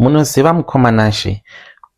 Munoziva mukoma Nashe,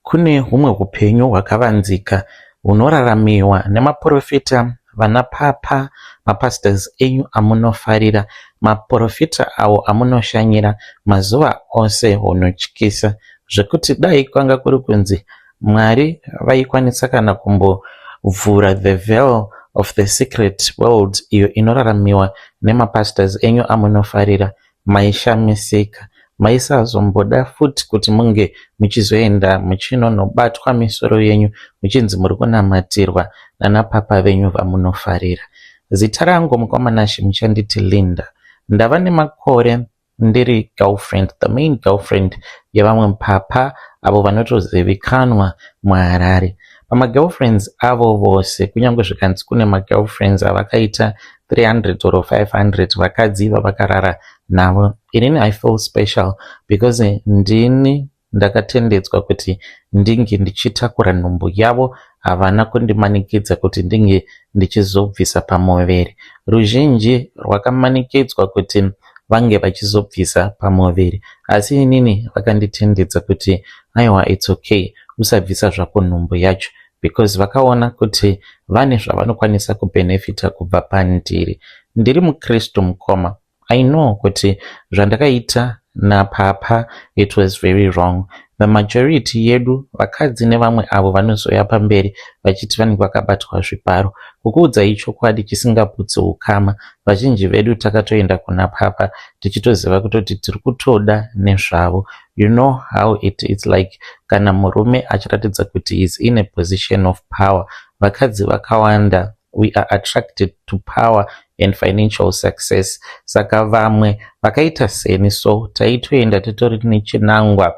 kune humwe hupenyu hwakavanzika hunoraramiwa nemaporofita, vanapapa, mapastors enyu amunofarira, maporofita awo amunoshanyira mazuva ose hunotyisa zvekuti dai kwanga kuri kunzi Mwari vaikwanisa kana kumbovhura the veil of the secret world iyo inoraramiwa nemapastors enyu amunofarira, maishamisika. Maisazomboda futi kuti munge muchizoenda muchinonobatwa misoro yenyu muchinzi muri kunamatirwa nanapapa venyu vamunofarira. Zita rangu mukoma Nashe muchanditi Linda. Ndava nemakore ndiri girlfriend, the main girlfriend yevamwe papa avo vanotozivikanwa muHarare. Pamagirlfriends avo vose, kunyange zvikanzi kune magirlfriends avakaita 300 or 500 vakadzi vavakarara navo, inini I feel special because ndini ndakatendedzwa kuti ndinge ndichitakura nhumbu yavo. Havana kundimanikidza kuti ndinge ndichizobvisa pamuviri. Ruzhinji rwakamanikidzwa kuti vange vachizobvisa pamuviri, asi inini vakanditendedza kuti aiwa, it's okay, usabvisa zvako nhumbu yacho, because vakaona kuti vane zvavanokwanisa kubhenefita kubva pandiri. Ndiri mukristu mukoma. I know kuti zvandakaita napapa, it was very wrong. The majority yedu vakadzi nevamwe avo vanozouya pamberi vachiti vanenge vakabatwa zvibharo, kukuudzai chokwadi chisingaputsi ukama, vazhinji vedu takatoenda kuna papa tichitoziva kutoti tiri kutoda nezvavo. You know how it is like kana murume achiratidza kuti is in a position of power. Vakadzi vakawanda, we are attracted to power and financial success. Saka vamwe vakaita seni so taitoenda titori nechinangwa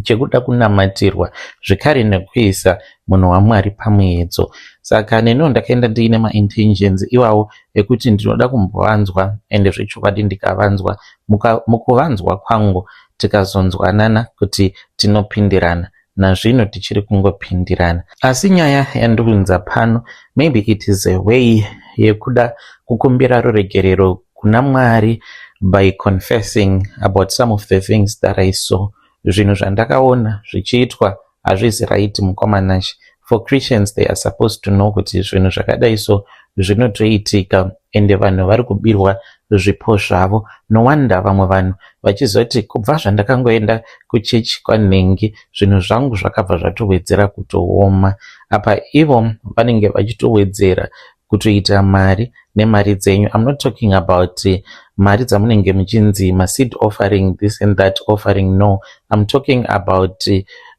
chekuda kunamatirwa zvekare nekuisa munhu waMwari pamuedzo. Saka neniwo ndakaenda ndiine maintentions iwawo ekuti ndinoda kumbovanzwa, ende zvechokwadi ndikavanzwa. Mukuvanzwa kwangu tikazonzwanana kuti tinopindirana. Nazvino tichiri kungopindirana. Asi nyaya yandiunza pano, maybe it is a way yekuda kukumbira ruregerero kuna Mwari by confessing about some of the things that I saw. Zvinhu zvandakaona zvichiitwa hazvisi right, mukoma Nashe. For Christians, they are supposed to know kuti zvinhu zvakadai so zvinotoitika, ende vanhu vari kubirwa zvipo zvavo. No wonder vamwe vanhu vachizoti kubva zvandakangoenda kuchechi kwanhengi, zvinhu zvangu zvakabva zvatowedzera kutooma. Apa ivo vanenge vachitowedzera kutoita mari nemari dzenyu. I'm not talking about mari dzamunenge muchinzi maseed offering, this and that offering. No, I'm talking about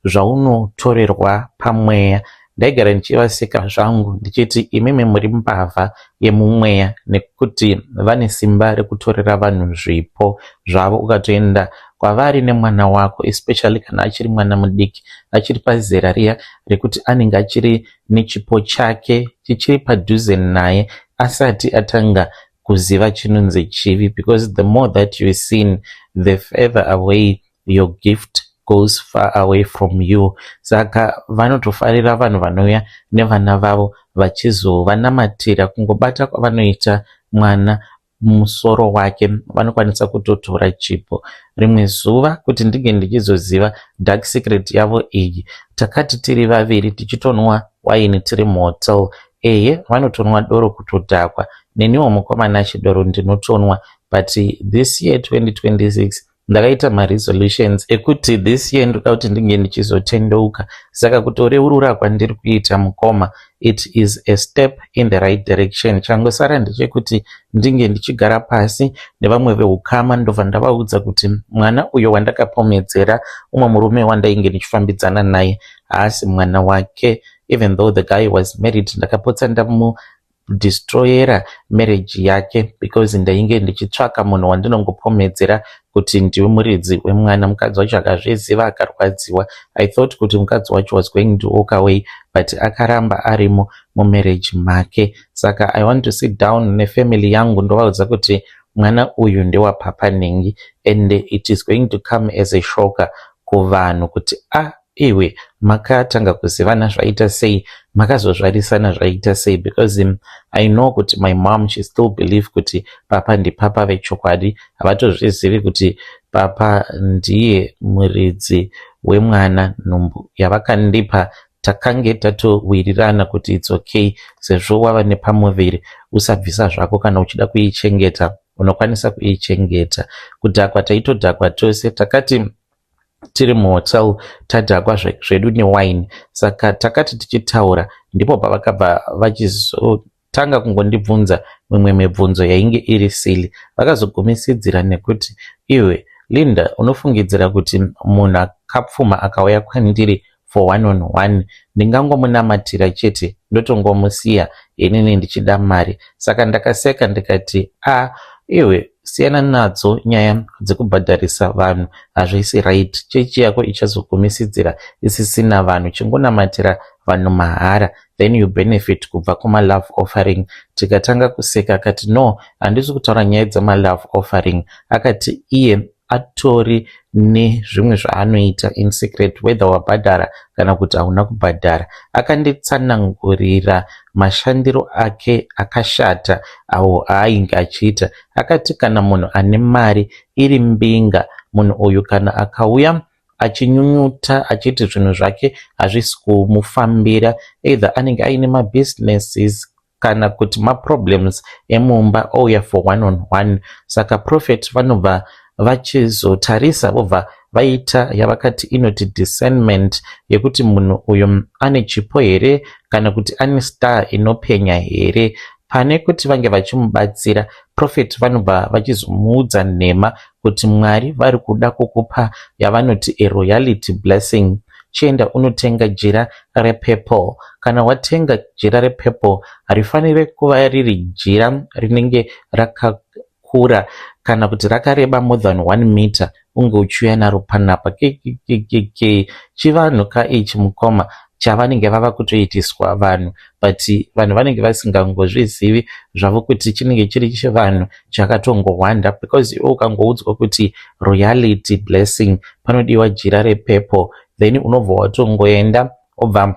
zvaunotorerwa pamweya. Ndaigara ndichivaseka zvangu ndichiti imimi muri mbavha yemumweya, nekuti vane simba rekutorera vanhu zvipo zvavo. Ukatoenda kwavari nemwana wako, especially kana achiri mwana mudiki, achiri pazera riya rekuti anenge achiri nechipo chake chichiri padhuze naye, asati atanga kuziva chinonzi chivi, because the more that you sin, the further away your gift goes, far away from you. Saka vanotofarira vanhu vanouya nevana vavo vachizovanamatira. Kungobata kwavanoita mwana musoro wake, vanokwanisa kutotora chipo. Rimwe zuva, kuti ndinge ndichizoziva dark secret yavo iyi, takati tiri vaviri tichitonwa waini tiri muhotel. Eye, vanotonwa doro kutodhakwa. Neniwo mukoma Nashe doro ndinotonwa, but this year 2026 ndakaita maresolutions ekuti this year ndoda kuti ndinge ndichizotendeuka. Saka kutoreurura kwandiri kuita mukoma, it is a step in the right direction. Changosara ndechekuti ndinge ndichigara pasi nevamwe veukama, ndobva ndavaudza kuti mwana uyo wandakapomedzera umwe murume wandainge ndichifambidzana naye haasi mwana wake, even though the guy was married. Ndakapotsa ndamudestroyera marriage yake because ndainge ndichitsvaka munhu wandinongopomedzera kuti ndiwe muridzi wemwana. Mukadzi wacho akazviziva, akarwadziwa. I thought kuti mukadzi wacho was going to walk away, but akaramba arimo mumarriage make. Saka I want to sit down nefamily yangu, ndovaudza kuti mwana uyu ndewapapa nhingi, and it is going to come as a shocker kuvanhu kuti a ah, Iwe, makatanga kuzivana zvaita sei? Makazozvarisana zvaita sei? Because I know kuti my mom, she still believe kuti papa ndipapa vechokwadi. Havatozvizivi kuti papa ndiye muridzi wemwana. Nhumbu yavakandipa, takange tatowirirana kuti it's okay, sezvo wava nepamuviri, usabvisa zvako. Kana uchida kuichengeta, unokwanisa kuichengeta. Kudhakwa taitodhakwa tose. Takati tiri muhotel, tadhakwa zvedu newine, saka takati tichitaura, ndipo pavakabva vachizotanga kungondibvunza mimwe mibvunzo yainge iri silly. Vakazogumisidzira nekuti, "Iwe Linda, unofungidzira kuti munhu akapfuma akauya kwandiri for one on one, ndingangomunamatira chete ndotongomusiya inini ndichida mari?" Saka ndakaseka ndikati, "A, iwe, siyana nadzo nyaya dzekubhadharisa vanhu, hazvisi right. Chechi yako ichazogumisidzira isisina vanhu. Chingonamatira vanhu mahara, then you benefit kubva kumalove offering." Tikatanga kuseka. Akati, "No, handisi kutaura nyaya dzemalove offering." Akati iye atori nezvimwe zvaanoita in secret, whether wabhadhara kana kuti hauna kubhadhara. Akanditsanangurira mashandiro ake akashata awo aainge achiita. Akati kana munhu ane mari iri mbinga, munhu uyu kana akauya achinyunyuta achiti zvinhu zvake hazvisi kumufambira, either anenge aine mabusinesses kana kuti maproblems emumba, ouya for one on one, saka prophet vanobva vachizotarisa, vobva vaita yavakati inoti discernment, yekuti munhu uyu ane chipo here kana kuti ane star inopenya here. Pane kuti vange vachimubatsira, prophet vanobva vachizomuudza nhema kuti Mwari vari kuda kukupa yavanoti aroyalty blessing. Chienda unotenga jira repurple. Kana watenga jira repurple, harifaniri kuva riri jira rinenge rakakura kana kuti rakareba more than 1 meter. Unge uchiuya naro panapa kekekeke. Chivanhu kaichi, mukoma, chavanenge vava kutoitiswa vanhu, but vanhu vanenge vasingangozvizivi zvavo kuti chinenge chiri chivanhu chakatongowanda, because iwe ukangoudzwa kuti royalty blessing panodiwa jira repurple, then unobva watongoenda, obva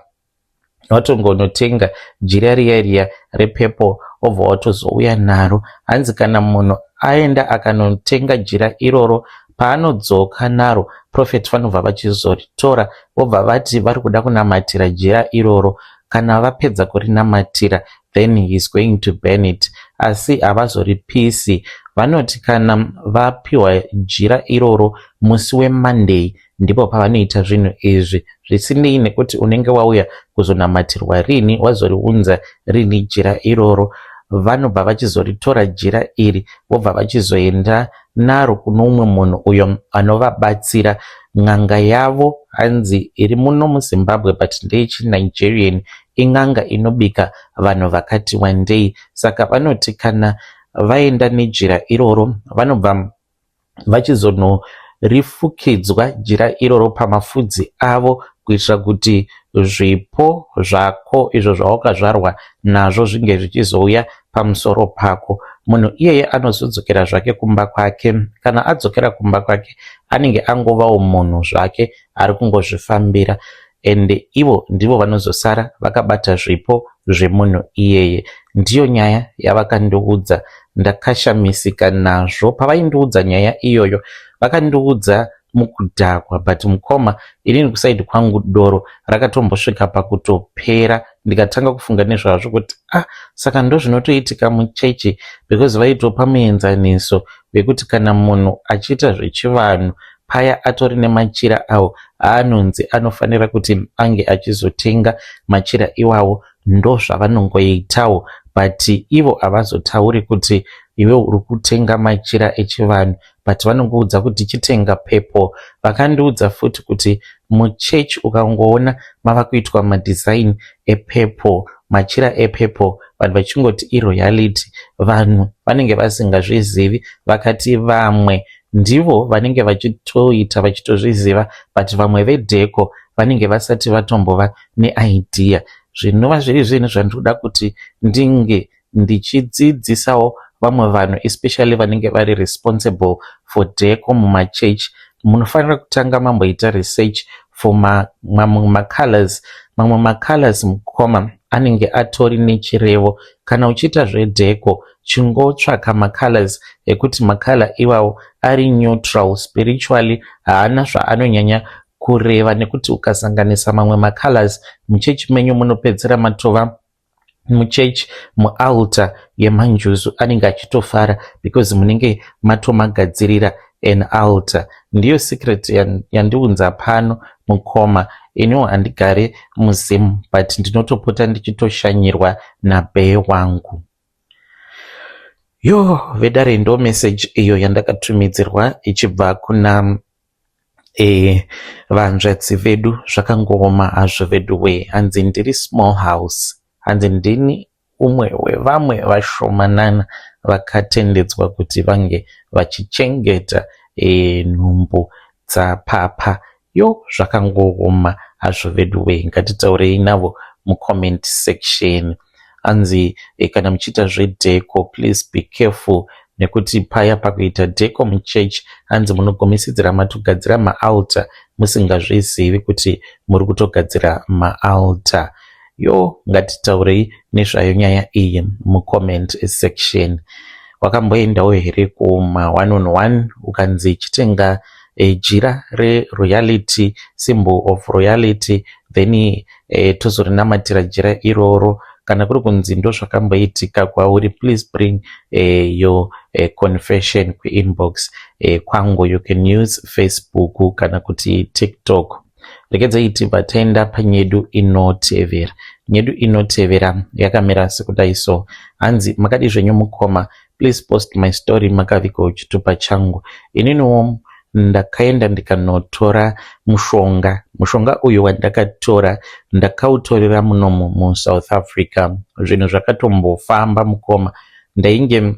watongonotenga jira riya riya repurple, obva watozouya naro. Hanzi kana munhu aenda akanotenga jira iroro, paanodzoka naro, prophet vanobva vachizoritora, vobva vati vari kuda kunamatira jira iroro. Kana vapedza kurinamatira, then he is going to burn it, asi havazoripisi. Vanoti kana vapiwa jira iroro musi weMonday, ndipo pavanoita zvinhu izvi, zvisinei nekuti unenge wauya kuzonamatirwa rini, wazoriunza rini jira iroro. Vanobva vachizoritora jira iri, vobva vachizoenda naro kuno umwe munhu uyo anovabatsira, n'anga yavo, hanzi iri muno muZimbabwe but ndeyechiNigerian, in'anga inobika vanhu vakati wandei. Saka vanoti kana vaenda nejira iroro, vanobva vachizono-rifukidzwa jira iroro pamafudzi avo, kuitira kuti zvipo zvako izvo zvawakazvarwa nazvo zvinge zvichizouya pamusoro pako. Munhu iyeye anozodzokera zvake kumba kwake. Kana adzokera kumba kwake, anenge angovawo munhu zvake ari kungozvifambira, ende ivo ndivo vanozosara vakabata zvipo zvemunhu iyeye. Ndiyo nyaya yavakandiudza. Ndakashamisika nazvo. Pavaindiudza nyaya iyoyo, vakandiudza mukudhakwa, but mukoma, inini kuside kwangu doro rakatombosvika pakutopera. Ndikatanga kufunga nezvazvo kuti, ah, saka ndo zvinotoitika muchechi, because vaitopa muenzaniso wekuti kana munhu achiita zvechivanhu paya, atori nemachira awo aanonzi anofanira kuti ange achizotenga machira iwawo. Ndo zvavanongoitawo, but ivo havazotauri kuti iwe uri kutenga machira echivanhu, but vanongoudza kuti chitenga purple. Vakandiudza futi kuti muchechi ukangoona mava kuitwa madesign epurple, machira epurple, vanhu vachingoti iroyalty, vanhu vanenge vasingazvizivi. Vakati vamwe ndivo vanenge vachitoita vachitozviziva, but vamwe vedecor vanenge vasati vatombova neidea, zvinova zviri zvinhu zvandinoda kuti ndinge ndichidzidzisawo vamwe vanhu, especially vanenge vari responsible for decor mumachechi. Munofanira kutanga mamboita research. For mamwe macolors, mamwe macolors, mukoma, anenge atori nechirevo. Kana uchiita zvedecor, chingotsvaka macolors ekuti macolor iwawo ari neutral spiritually, haana zvaanonyanya kureva, nekuti ukasanganisa mamwe macolors muchechi menyu, munopedzera matova muchechi mualtar yemanjuzu. Anenge achitofara because munenge matomagadzirira an altar. Ndiyo secret yandiunza pano, mukoma. Iniwo handigare muZim, but ndinotopota ndichitoshanyirwa nabhee wangu. Yo, vedare, ndo message iyo yandakatumidzirwa ichibva kuna vanzvadzi vedu. Zvakangooma hazvo vedu wee. Hanzi ndiri small house, hanzi ndini umwe wevamwe vashomanana vakatendedzwa kuti vange vachichengeta nhumbu dzapapa. Yo, zvakangooma hazvo vedu wee. Ngatitaurei navo mucomment section. Hanzi kana muchiita zvedecor, please be careful, nekuti paya pakuita decor muchechi, hanzi munogumisidzira matogadzira maaltar musingazvizivi kuti muri kutogadzira maaltar. Yo, ngatitaurei nezvayo nyaya iyi mucomment section. Wakamboendawo here kuma one on one, ukanzi chitenga jira reroyalty, symbol of royalty, then tozorinamatira jira iroro? Kana kuri kunzi ndo zvakamboitika kwauri, please bring your confession kuinbox kwangu. You can use Facebook kana kuti TikTok. Regedzai tibva taenda panyedu inotevera. Nyedu inotevera yakamira sekudai so. Hanzi, "Makadi zvenyu mukoma? Please post my story makavigawo chitupa changu. Ininiwo ndakaenda ndikanotora mushonga. Mushonga uyu wandakatora, ndakautorera munomu muSouth Africa. Zvinhu zvakatombofamba, mukoma. Ndainge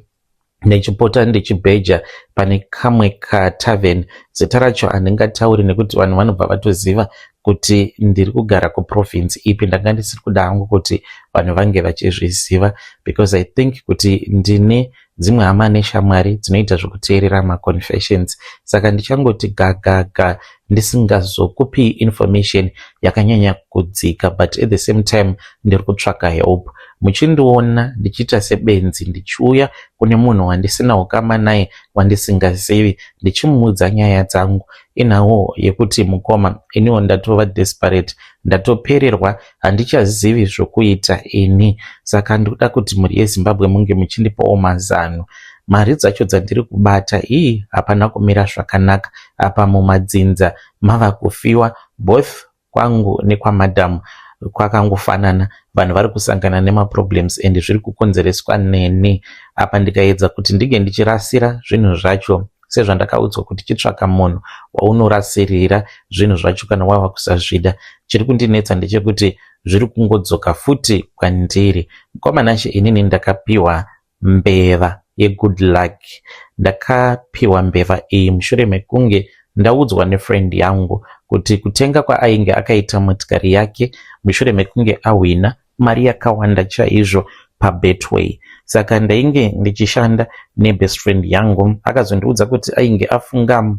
ndichipota ndichibheja pane kamwe katavern. Zita racho handingatauri nekuti vanhu vanobva vatoziva kuti ndiri kugara kuprovince ipi. Ndanga ndisiri kuda hangu kuti vanhu vange vachizviziva because I think kuti ndine dzimwe hama neshamwari dzinoita zvekuteerera maconfessions, saka ndichangoti gagaga, ndisingazokupi information yakanyanya kudzika. But at the same time ndiri kutsvaka help. Muchindiona ndichiita sebenzi, ndichiuya kune munhu wandisina ukama naye, wandisingazivi, ndichimuudza nyaya dzangu inawo yekuti, mukoma, iniwo ndatova desperate, ndatopererwa, handichazivi zvokuita ini. Saka ndikuda kuti mhuri yeZimbabwe munge muchindipawo mazano. Mari dzacho dzandiri kubata ii hapana kumira zvakanaka apa. Mumadzinza mava kufiwa, both kwangu nekwamadhamu kwakangofanana. Vanhu vari kusangana nemaproblems and zviri kukonzereswa neni. Apa ndikaedza kuti ndinge ndichirasira zvinhu zvacho sezvandakaudzwa kuti chitsvaka munhu waunorasirira zvinhu zvacho kana wava kusazvida, chiri kundinetsa ndechekuti zviri kungodzoka futi kwandiri. Mukoma Nashe, inini ndakapiwa mbeva yegood luck. Ndakapiwa mbeva iyi mushure mekunge ndaudzwa nefriend yangu kuti kutenga kwaainge akaita motikari yake mushure mekunge ahwina mari yakawanda chaizvo paBetway. Saka ndainge ndichishanda nebest friend yangu. Akazondiudza kuti ainge afunga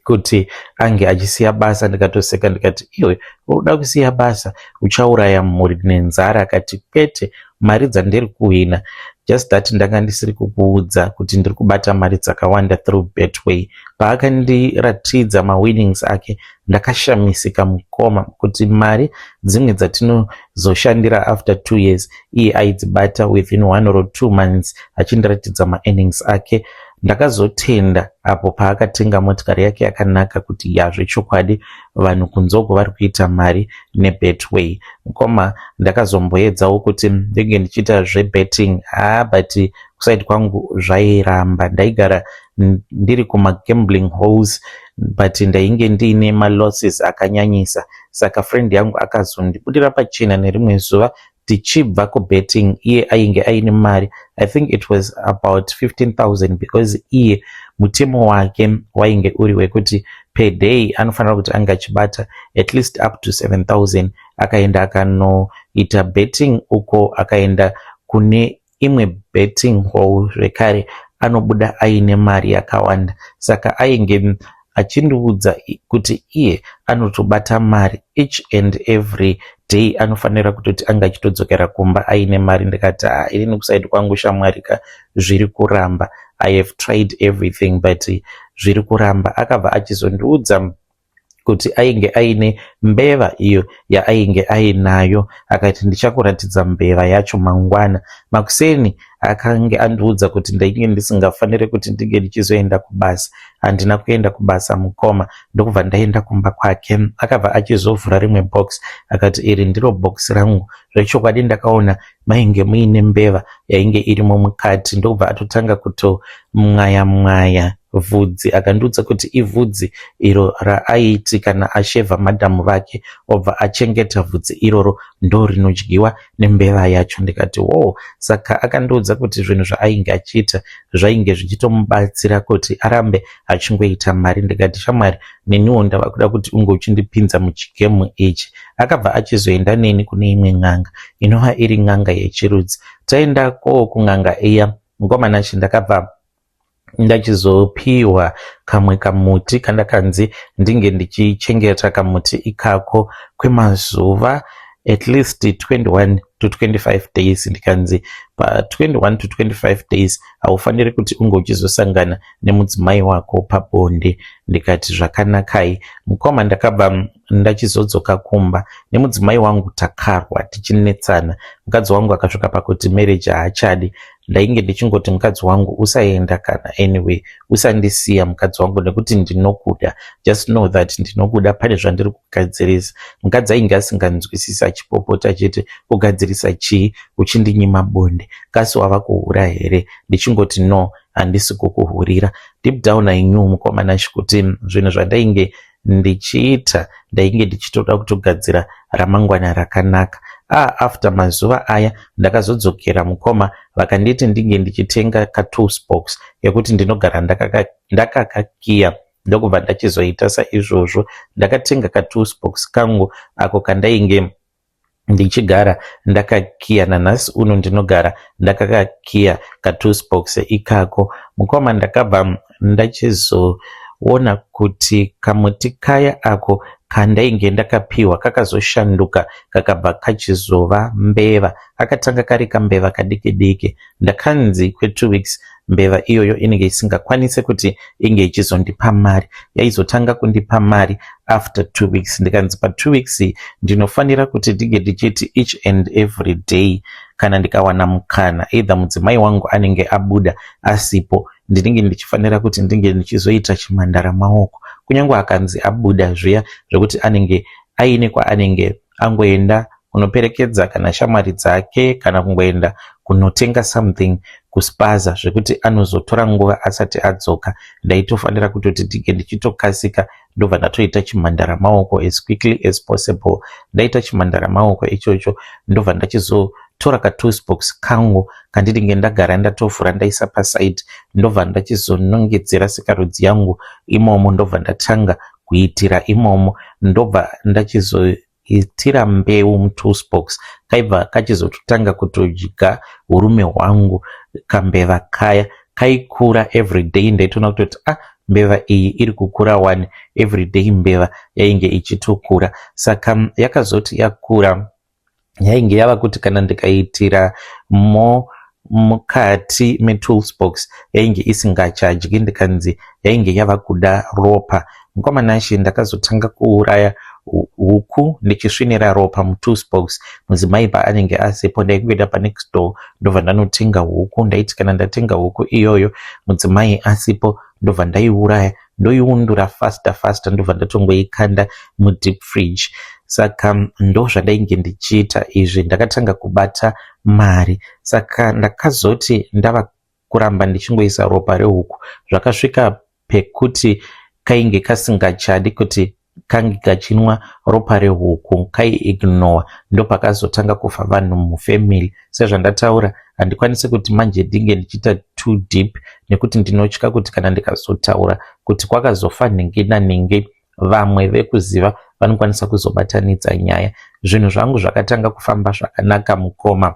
kuti ange achisiya basa. Ndikatoseka ndikati, 'Iwe unoda kusiya basa? Uchauraya mhuri nenzara.' Akati, 'Kwete, mari dzandiri kuhwina, just that ndanga ndisiri kukuudza kuti ndiri kubata mari dzakawanda through Betway.' Paakandiratidza mawinnings ake, ndakashamisika, mukoma, kuti mari dzimwe dzatinozoshandira after 2 years, iye aidzibata within 1 or 2 months achindiratidza maearnings ake. Ndakazotenda apo paakatenga motikari yake yakanaka kuti yazvechokwadi vanhu kunzoko vari kuita mari neBetway. Mukoma, ndakazomboedzawo kuti ndinge ndichiita zvebetting, haa, but kuside kwangu zvairamba. Ndaigara ndiri kumagambling halls, but ndainge ndiine malosses akanyanyisa. Saka friend yangu akazondibudira pachena nerimwe zuva tichibva kubetting. Iye ainge aine mari, I think it was about 15,000, because iye mutemo wake wainge uri wekuti per day anofanira kuti ange achibata at least up to 7000. Akaenda akanoita betting uko, akaenda kune imwe betting hall zvekare, anobuda aine mari yakawanda. Saka ainge Achindiudza kuti iye anotobata mari each and every day, anofanira kutoti anga achitodzokera kumba aine mari. Ndikati, "Ha, inini kuside kwangu shamwari ka, zviri kuramba. I have tried everything, but zviri kuramba." Akabva achizondiudza kuti ainge aine mbeva iyo yaainge ainayo. Akati, "Ndichakuratidza mbeva yacho mangwana makuseni." Akange andiudza kuti ndainge ndisingafaniri kuti ndinge ndichizoenda kubasa. Handina kuenda kubasa, mukoma, ndokubva ndaenda kumba kwake. Akabva achizovhura rimwe box, akati, "Iri ndiro box rangu." Zvechokwadi ndakaona mainge muine mbeva yainge irimo mukati. Ndokubva atotanga kutomwaya mwaya vhudzi. Akandiudza kuti ivhudzi iro raaiti kana ashevha madhamu vake, obva achengeta vhudzi iroro, ndo rinodyiwa nembeva yacho. Ndikati, "Wo." Saka akandiudza kuti zvinhu zvaainge achiita zvainge zvichitomubatsira kuti arambe achingoita mari. Ndikati, "Shamwari, neniwo ndava kuda kuti unge uchindipinza muchigame ichi." Akabva achizoenda neni kune imwe n'anga, inova iri n'anga yechirudzi. Taendako kun'anga iya, mukoma Nashe, ndakabva ndachizopiwa kamwe kamuti kandakanzi ndinge ndichichengeta kamuti ikako kwemazuva at least 21 to 25 days. Ndikanzi pa21 to 25 days haufaniri kuti unge uchizosangana nemudzimai wako pabonde. Ndikati, "Zvakanakai, mukoma." Ndakabva ndachizodzoka kumba nemudzimai wangu, takarwa tichinetsana. Mukadzi wangu akasvika pakuti marriage haachadi. Ndainge ndichingoti, "Mukadzi wangu, usaenda kana anyway, usandisiya mukadzi wangu, nekuti ndinokuda. Just know that ndinokuda, pane zvandiri kugadzirisa." Mukadzi ainge asinganzwisisi, achipopota achiti, "Kugadzirisa chii uchindinyima bonde? Kasi wava kuhura here?" Ndichingoti, "No, handisi kukuhurira." Deep down I knew, mukoma Nashe, kuti zvinhu zvandainge ndichiita, ndainge ndichitoda kutogadzira ramangwana rakanaka. After mazuva aya ndakazodzokera, mukoma. Vakanditi ndinge ndichitenga katools box yekuti ndinogara ndakakakiya. Ndokubva ndachizoita saizvozvo. Ndakatenga katools box kangu ako kandainge ndichigara ndakakiya. Nanhasi uno ndinogara ndakakakiya katools box ikako, mukoma. Ndakabva ndachizoona kuti kamuti kaya ako kandainge ndakapiwa kakazoshanduka, kakabva kachizova mbeva. Akatanga kari kambeva kadiki diki. Ndakanzi kwe2 weeks mbeva iyoyo inenge isingakwanisi kuti inge ichizondipa mari. Yaizotanga kundipa mari after 2 weeks. Ndikanzi pa2 weeks ndinofanira kuti ndinge ndichiti each and every day, kana ndikawana mukana, either mudzimai wangu anenge abuda asipo, ndinenge ndichifanira kuti ndinge ndichizoita chimhandara maoko. Kunyange akanzi abuda zviya zvekuti anenge aine kwaanenge angoenda kunoperekedza kana shamwari dzake, kana kungoenda kunotenga something kuspaza, zvekuti anozotora nguva asati adzoka, ndaitofanira kutoti ndinge ndichitokasika, ndobva ndatoita chimhandara maoko as quickly as possible. Ndaita chimhandara maoko ichocho, ndobva ndachizotora katools box kangu kandinenge ndagara ndatovhura, ndaisa paside, ndobva ndachizonongedzera sikarudzi yangu imomo, ndobva ndatanga kuitira imomo, ndobva ndachizoitira mbeu mutools box. Kaibva kachizototanga kutodya urume hwangu. Kambeva kaya kaikura everyday. Ndaitoona kutoti, "Ah, mbeva iyi iri kukura one." Everyday mbeva yainge ichitokura. Saka yakazoti yakura, yainge yava kuti kana ndikaitira mo mukati metools box, yainge isingachadyi. Ndikanzi yainge yava kuda ropa. Mukoma Nashe, ndakazotanga kuuraya huku ndichisvinira ropa mutools box. Mudzimai paanenge asipo, ndaingoenda panext door, ndobva ndanotenga huku. Ndaiti kana ndatenga huku iyoyo, mudzimai asipo, ndobva ndaiuraya, ndoiundura faster faster, ndobva ndatongoikanda mudeep fridge. Saka ndo zvandainge ndichiita izvi. Ndakatanga kubata mari. Saka ndakazoti ndava kuramba ndichingoisa ropa rehuku, zvakasvika pekuti kainge kasingachadi kuti kange kachinwa ropa rehuku, kaiignore. Ndopakazotanga kufa vanhu mufamily. Sezvandataura, handikwanisi kuti manje ndinge ndichiita too deep, nekuti ndinotya kuti kana ndikazotaura kuti kwakazofa nhingi nanhingi, vamwe vekuziva vanokwanisa kuzobatanidza nyaya. Zvinhu zvangu zvakatanga kufamba zvakanaka, mukoma,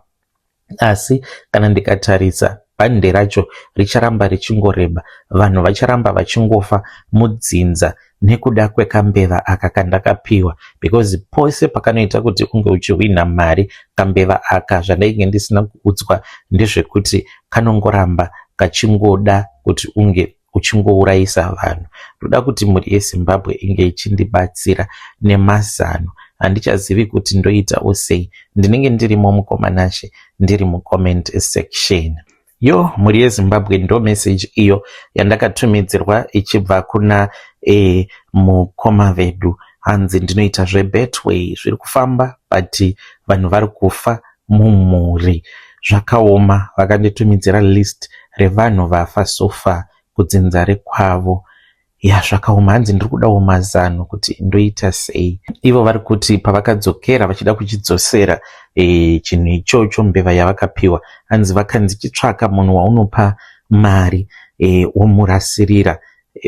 asi kana ndikatarisa Bhande racho richaramba richingoreba, vanhu vacharamba vachingofa mudzinza nekuda kwekambeva aka kandakapiwa, because pose pakanoita kuti unge uchihwinha mari, kambeva aka, zvandainge ndisina kuudzwa ndezvekuti kanongoramba kachingoda kuti unge uchingourayisa vanhu. Ndoda kuti mhuri yeZimbabwe inge ichindibatsira nemazano. Handichazivi kuti ndoitawo sei. Ndinenge ndirimo, mukoma Nashe, ndiri mucomment section. Yo, mhuri yeZimbabwe, ndo message iyo yandakatumidzirwa ichibva kuna mukoma vedu. Hanzi ndinoita zveBetway, zviri kufamba, but vanhu vari kufa mumhuri, zvakaoma. Vakanditumidzira list revanhu vafa so far kudzinza rekwavo. Ya, zvakaoma. Hanzi ndiri kudawo mazano kuti ndoita sei. Ivo vari kuti pavakadzokera vachida kuchidzosera chinhu ichocho, mbeva yavakapiwa, hanzi vakanzi chitsvaka munhu waunopa mari, womurasirira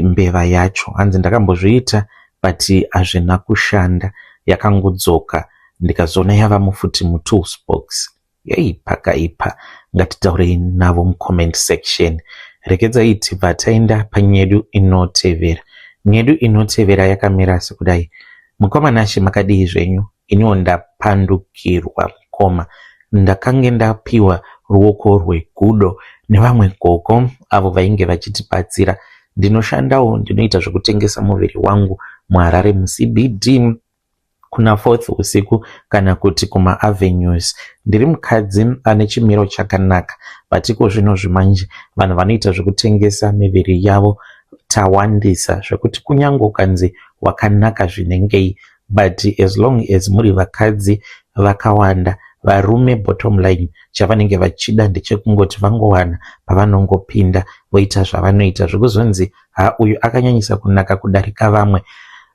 mbeva yacho. Hanzi ndakambozviita, but hazvina kushanda, yakangodzoka, ndikazoona yava mufuti mutools box. Yei, pakaipa. Ngatitaurei navo mucomment section. Regedzai tibva taenda panyedu inotevera. Nyedu inotevera yakamira sekudai: "Mukoma Nashe, makadii zvenyu? Iniwo ndapandukirwa, mukoma. Ndakange ndapiwa ruoko rwegudo nevamwe gogo avo vainge vachitibatsira. Ndinoshandawo, ndinoita zvekutengesa muviri wangu muHarare muCBD kuna Fourth usiku kana kuti kumaavenues. Ndiri mukadzi ane chimiro chakanaka, but iko zvino zvimanje vanhu vanoita zvekutengesa miviri yavo tawandisa, zvekuti kunyange ukanzi wakanaka zvinengei, but as long as muri vakadzi vakawanda, varume, bottom line, chavanenge vachida ndechekungoti vangowana pavanongopinda voita zvavanoita. Zvekuzonzi ha, uyu akanyanyisa kunaka kudarika vamwe,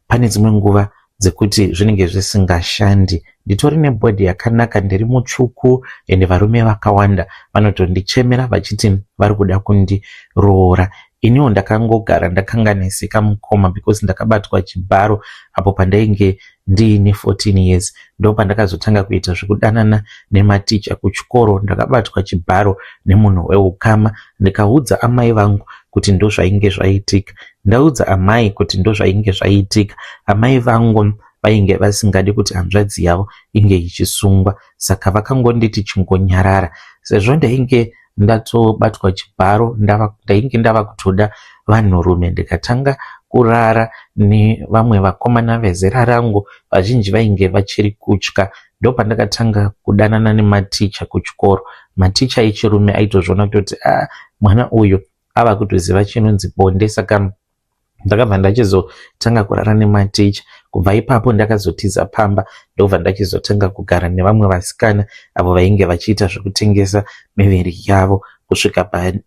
pane dzimwe nguva dzekuti zvinenge zvisingashandi. Nditori nebody yakanaka, ndiri mutsvuku, ende varume vakawanda vanotondichemera vachiti vari kuda kundiroora. Iniwo ndakangogara ndakanganisika, mukoma, because ndakabatwa chibharo apo pandainge ndiine 14 years. Ndo pandakazotanga kuita zvekudanana nematicha kuchikoro. Ndakabatwa chibharo nemunhu weukama, ndikaudza amai vangu kuti ndozvainge zvaitika. Ndaudza amai kuti ndozvainge zvaitika, amai vangu vainge vasingadi kuti hanzvadzi yavo inge ichisungwa, saka vakangonditi chingonyarara. Sezvo ndainge ndatobatwa chibharo, ndainge ndava kutoda vanhurume, ndikatanga kurara nevamwe vakomana vezera rangu, vazhinji vainge vachiri kutya. Ndopandakatanga kudanana nematicha kuchikoro. Maticha echirume aitozviona kutoti a ah, mwana uyu ava kutoziva chinonzi bonde, saka ndakabva ndachizotanga kurara nematicha. Kubva ipapo ndakazotiza pamba, ndobva ndachizotanga kugara nevamwe vasikana avo vainge vachiita zvekutengesa miviri yavo, kusvika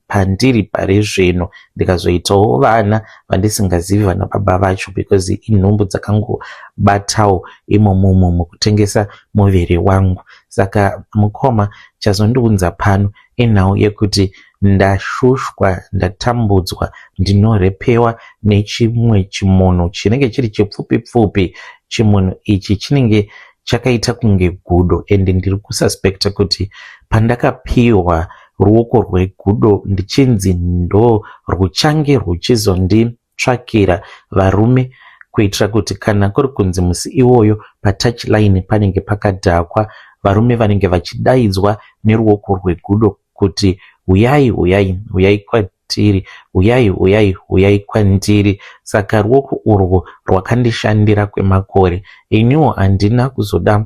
pandiri pari zvino. Ndikazoitawo vana vandisingazivi vana baba vacho, because inhumbu dzakangobatawo imomomo mukutengesa muviri wangu. Saka mukoma, chazondiunza pano inhau yekuti ndashushwa, ndatambudzwa. Ndinorepewa nechimwe chimunhu chinenge chiri chipfupi pfupi. Chimunhu ichi chinenge chakaita kunge gudo, ende ndiri kususpecta kuti pandakapiwa ruoko rwegudo ndichinzi ndo ruchange ruchizonditsvakira varume, kuitira kuti kana kuri kunzi musi iwoyo patouchline panenge pakadhakwa, varume vanenge vachidaidzwa neruoko rwegudo kuti huyai, huyai, huyai kwatiri, huyai, huyai, huyai kwandiri. Saka ruoko urwu rwakandishandira kwemakore. Iniwo handina kuzoda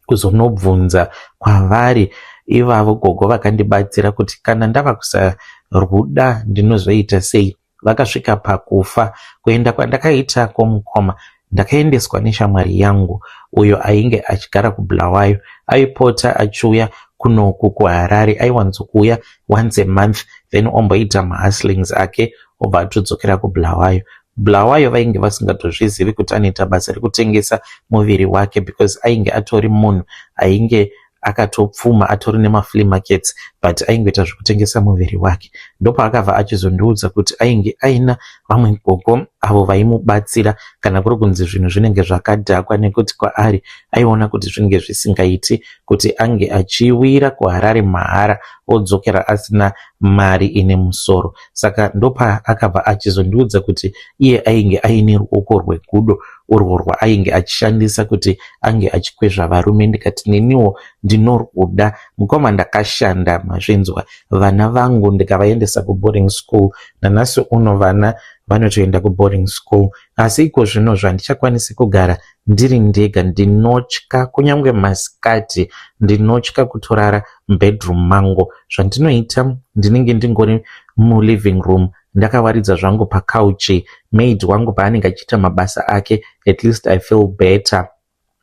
kuzonobvunza kwavari ivavo gogo vakandibatsira kuti kana ndava kusarwuda ndinozoita sei. Vakasvika pakufa. Kuenda kwandakaita kwomukoma, ndakaendeswa neshamwari yangu uyo ainge achigara kuBulawayo. Aipota achiuya kunoku kuHarare, aiwanzokuuya once a month, then omboita mahustlings ake, obva atodzokera kuBulawayo. Bulawayo vainge vasingatozvizivi kuti anoita basa rekutengesa muviri wake, because ainge atori munhu ainge akatopfuma atori nemaflea markets but aingoita zvekutengesa muviri wake. Ndopaakabva achizondiudza kuti ainge aina vamwe gogo avo vaimubatsira kana kuri kunzi zvinhu zvinenge zvakadhakwa nekuti kwaari aiona kuti zvinenge zvisingaiti kuti ange achiwira kuHarare mahara odzokera asina mari ine musoro. Saka ndopaakabva achizondiudza kuti iye ainge aine ruoko rwegudo urwo rwaainge achishandisa kuti ange achikwezva varume ndikati neniwo ndinorwuda. Mukoma ndakashanda mazvinzwa vana vangu ndikavaendesa kuboarding school nanhasi uno vana vanotoenda kuboarding school asi iko zvino zvandichakwanisi kugara ndiri ndega ndinotya kunyange masikati ndinotya kutorara mubedroom mangu zvandinoita ndinenge ndingori muliving room ndakawaridza zvangu pakauchi maid wangu paanenge achiita mabasa ake at least I feel better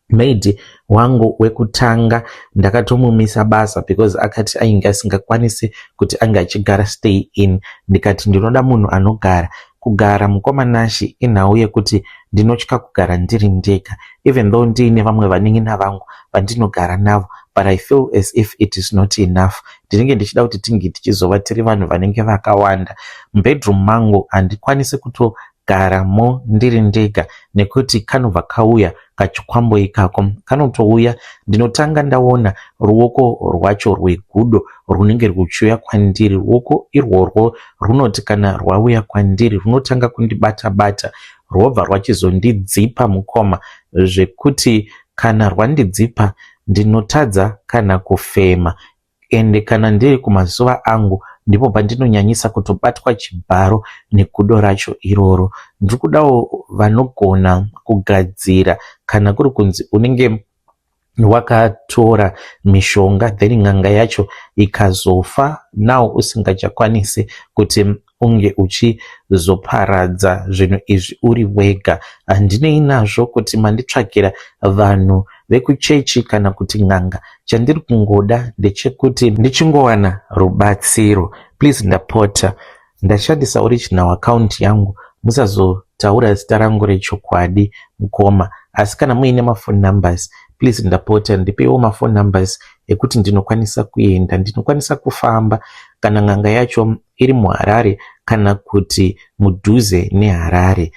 maid wangu wekutanga ndakatomumisa basa because akati ainge asingakwanisi kuti ange achigara stay in ndikati ndinoda munhu anogara kugara mukoma Nashi inhau yekuti ndinotya kugara ndiri ndega even though ndiine vamwe vanin'ina vangu vandinogara navo but I feel as if it is not enough ndinenge ndichida kuti tinge tichizova tiri vanhu vanenge vakawanda mubedroom mangu handikwanisi kutogaramo ndiri ndega nekuti kanobva kauya kachikwambo ikako kanotouya ndinotanga ndaona ruoko rwacho rwegudo runenge ruchiuya kwandiri ruoko irworwo runoti kana rwauya kwandiri runotanga kundibata bata rwobva rwachizondidzipa mukoma zvekuti kana rwandidzipa ndinotadza kana kufema ende kana ndiri kumazuva angu ndipo pandinonyanyisa kutobatwa chibharo negudo racho iroro ndiri kudawo vanogona kugadzira kana kuri kunzi unenge wakatora mishonga then n'anga yacho ikazofa now usingachakwanisi kuti unge uchizoparadza zvinhu izvi uri wega handinei nazvo kuti manditsvakira vanhu vekuchechi kana kuti n'anga chandiri kungoda ndechekuti ndichingowana rubatsiro please ndapota ndashandisa original account yangu musazotaura zita rangu rechokwadi mukoma asi kana muine maphone numbers please ndapota ndipeiwo maphone numbers ekuti ndinokwanisa kuenda ndinokwanisa kufamba kana n'anga yacho iri muHarare kana kuti mudhuze neHarare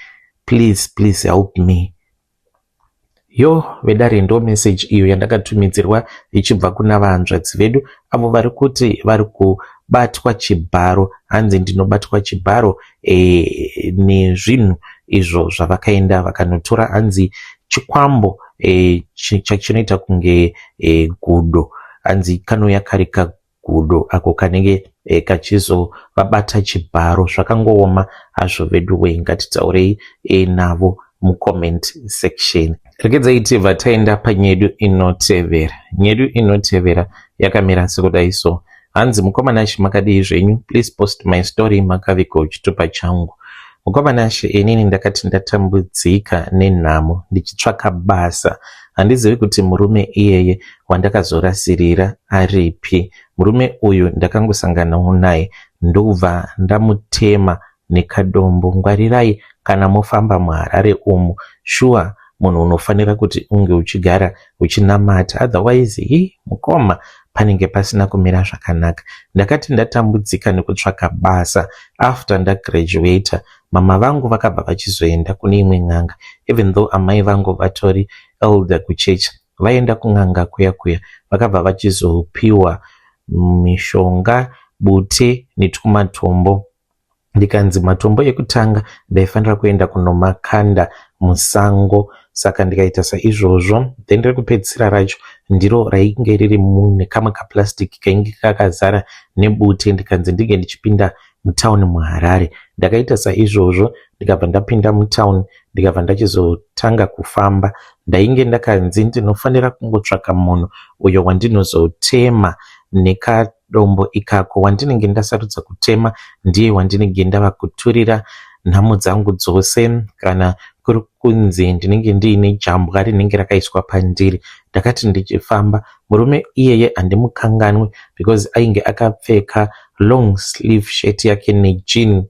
please please help me yo vedare ndo message iyo yandakatumidzirwa ichibva kuna vahanzvadzi vedu avo vari kuti vari kubatwa chibharo hanzi ndinobatwa chibharo e, nezvinhu izvo zvavakaenda vakanotora hanzi chikwambo e, chinoita kunge e, gudo hanzi kanouya kari kagudo ako kanenge e, kachizovabata chibharo zvakangooma hazvo vedu wei ngatitaurei e, navo mucomment section regedzai tibva taenda panyedu inotevera nyedu inotevera yakamira sekudai so hanzi mukoma Nashi makadii zvenyu please post my story makaviga chitupa changu mukoma Nashi inini ndakati ndatambudzika nenhamo ndichitsvaka basa handizivi kuti murume iyeye wandakazorasirira aripi murume uyu ndakangosanganawo naye ndobva ndamutema nekadombo ngwarirai kana mofamba muHarare umu shuwa munhu unofanira kuti unge uchigara uchinamata otherwise hi mukoma panenge pasina kumira zvakanaka ndakati ndatambudzika nekutsvaka basa after ndagraduata mama vangu vakabva vachizoenda kune imwe n'anga even though amai vangu vatori elder kuchechi vaenda kun'anga kuya kuya vakabva vachizopiwa mishonga bute netwumatombo ndikanzi matombo ekutanga ndaifanira kuenda kunomakanda musango saka ndikaita saizvozvo then rekupedzisira racho ndiro rainge riri mune kamwe kaplastic kainge kakazara nebute ndikanzi ndinge ndichipinda mutauni muHarare ndakaita saizvozvo ndikabva ndapinda mutauni ndikabva ndachizotanga kufamba ndainge ndakanzi ndinofanira kungotsvaka munhu uyo wandinozotema nekadombo ikako wandinenge ndasarudza kutema ndiye wandinenge ndava kuturira nhamo dzangu dzose kana kuri kunzi ndinenge ndiine jambwa rinenge rakaiswa pandiri ndakati ndichifamba murume iyeye handimukanganwi because ainge akapfeka long sleeve shirt yake nejean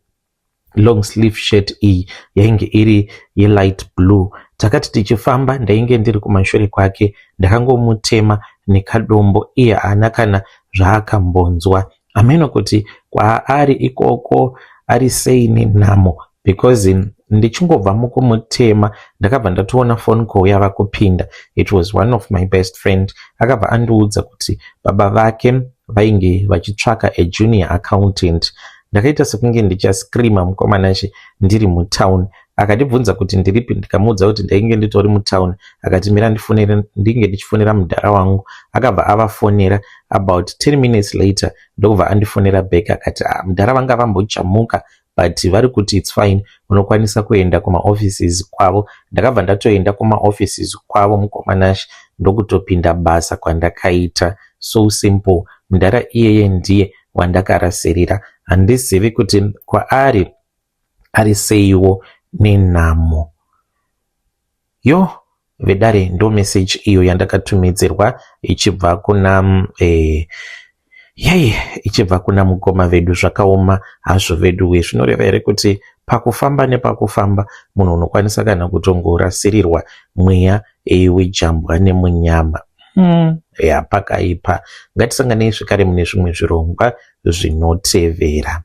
long sleeve shirt iyi yainge iri yelight blue takati tichifamba ndainge ndiri kumashure kwake ndakangomutema nekadombo iye haana kana zvaakambonzwa. Hameno kuti kwaari ikoko ari sei nenhamo because ndichingobva mukumutema ndakabva ndatoona phone call yava kupinda. It was one of my best friend. Akabva andiudza kuti baba vake vainge vachitsvaka a junior accountant. Ndakaita sekunge ndichascreama mukomanache ndiri mutown. Akandibvunza kuti ndiripi, ndikamuudza kuti ndainge nditori mutown. Akati mira ndifonere, ndinge ndichifonera mudhara wangu. Akabva avafonera. About 10 minutes later ndokubva andifonera back, akati, "Ah, mudhara vanga vambojamuka, but vari kuti it's fine, unokwanisa kuenda kumaoffices kwavo." Ndakabva ndatoenda kumaoffices kwavo mukomanashi, ndokutopinda basa kwandakaita. So simple. Mudhara iyeye ndiye wandakarasirira. Handizivi kuti kwaari ari seiwo nenhamo. Yo vedare, ndo message iyo yandakatumidzirwa ichibva kuna yai ichibva kuna mukoma vedu. Zvakaoma hazvo vedu. Zvinoreva here kuti pakufamba nepakufamba munhu unokwanisa kana kutongorasirirwa mweya wejambwa nemunyama? Ya, pakaipa. Ngatisanganei zvekare mune zvimwe zvirongwa zvinotevera.